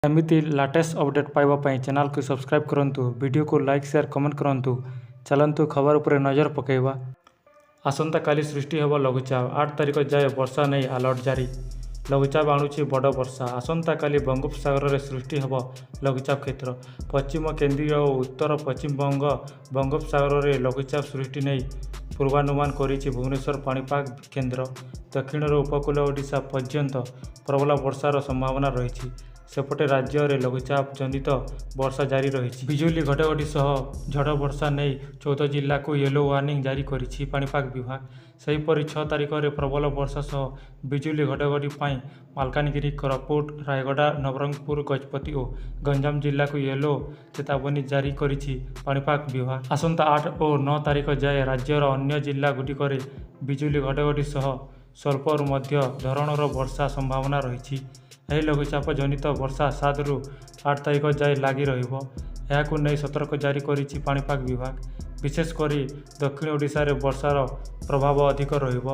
ଏମିତି latest update ପାଇବା ପାଇଁ ଚ୍ୟାନେଲକୁ ସବସ୍କ୍ରାଇବ୍ କରନ୍ତୁ, ଭିଡ଼ିଓକୁ ଲାଇକ୍, ସେୟାର, କମେଣ୍ଟ କରନ୍ତୁ। ଚାଲନ୍ତୁ ଖବର ଉପରେ ନଜର ପକାଇବା। ଆସନ୍ତାକାଲି ସୃଷ୍ଟି ହେବ ଲଘୁଚାପ, 8 ତାରିଖ ଯାଏ ବର୍ଷା ନେଇ ଆଲର୍ଟ ଜାରି। ଲଘୁଚାପ ଆଣୁଛି ବଡ଼ ବର୍ଷା। ଆସନ୍ତାକାଲି ବଙ୍ଗୋପସାଗରରେ ସୃଷ୍ଟି ହେବ ଲଘୁଚାପ କ୍ଷେତ୍ର। ପଶ୍ଚିମ କେନ୍ଦ୍ରୀୟ ଓ ଉତ୍ତର ପଶ୍ଚିମବଙ୍ଗ ବଙ୍ଗୋପସାଗରରେ ଲଘୁଚାପ ସୃଷ୍ଟି ନେଇ ପୂର୍ବାନୁମାନ କରିଛି ଭୁବନେଶ୍ୱର ପାଣିପାଗ କେନ୍ଦ୍ର। ଦକ୍ଷିଣରୁ ଉପକୂଳ ଓଡ଼ିଶା ପର୍ଯ୍ୟନ୍ତ ପ୍ରବଳ ବର୍ଷାର ସମ୍ଭାବନା ରହିଛି। ସେପଟେ ରାଜ୍ୟରେ ଲଘୁଚାପ ଜନିତ ବର୍ଷା ଜାରି ରହିଛି। ବିଜୁଳି ଘଡ଼ଘଡ଼ି ସହ ଝଡ଼ ବର୍ଷା ନେଇ 14 ଜିଲ୍ଲାକୁ ୟେଲୋ ୱାର୍ଣ୍ଣିଂ ଜାରି କରିଛି ପାଣିପାଗ ବିଭାଗ। ସେହିପରି 6 ତାରିଖରେ ପ୍ରବଳ ବର୍ଷା ସହ ବିଜୁଳି ଘଡ଼ଘଡ଼ି ପାଇଁ ମାଲକାନଗିରି, କୋରାପୁଟ, ରାୟଗଡ଼ା, ନବରଙ୍ଗପୁର, ଗଜପତି ଓ ଗଞ୍ଜାମ ଜିଲ୍ଲାକୁ ୟେଲୋ ଚେତାବନୀ ଜାରି କରିଛି ପାଣିପାଗ ବିଭାଗ। ଆସନ୍ତା 8 ଓ 9 ତାରିଖ ଯାଏ ରାଜ୍ୟର ଅନ୍ୟ ଜିଲ୍ଲା ଗୁଡ଼ିକରେ ବିଜୁଳି ଘଡ଼ଘଡ଼ି ସହ ସ୍ୱଳ୍ପରୁ ମଧ୍ୟ ଧରଣର ବର୍ଷା ସମ୍ଭାବନା ରହିଛି। ଏହି ଲଘୁଚାପ ଜନିତ ବର୍ଷା 7ରୁ 8 ତାରିଖ ଯାଏ ଲାଗି ରହିବ। ଏହାକୁ ନେଇ ସତର୍କ ଜାରି କରିଛି ପାଣିପାଗ ବିଭାଗ। ବିଶେଷ କରି ଦକ୍ଷିଣ ଓଡ଼ିଶାରେ ବର୍ଷାର ପ୍ରଭାବ ଅଧିକ ରହିବ।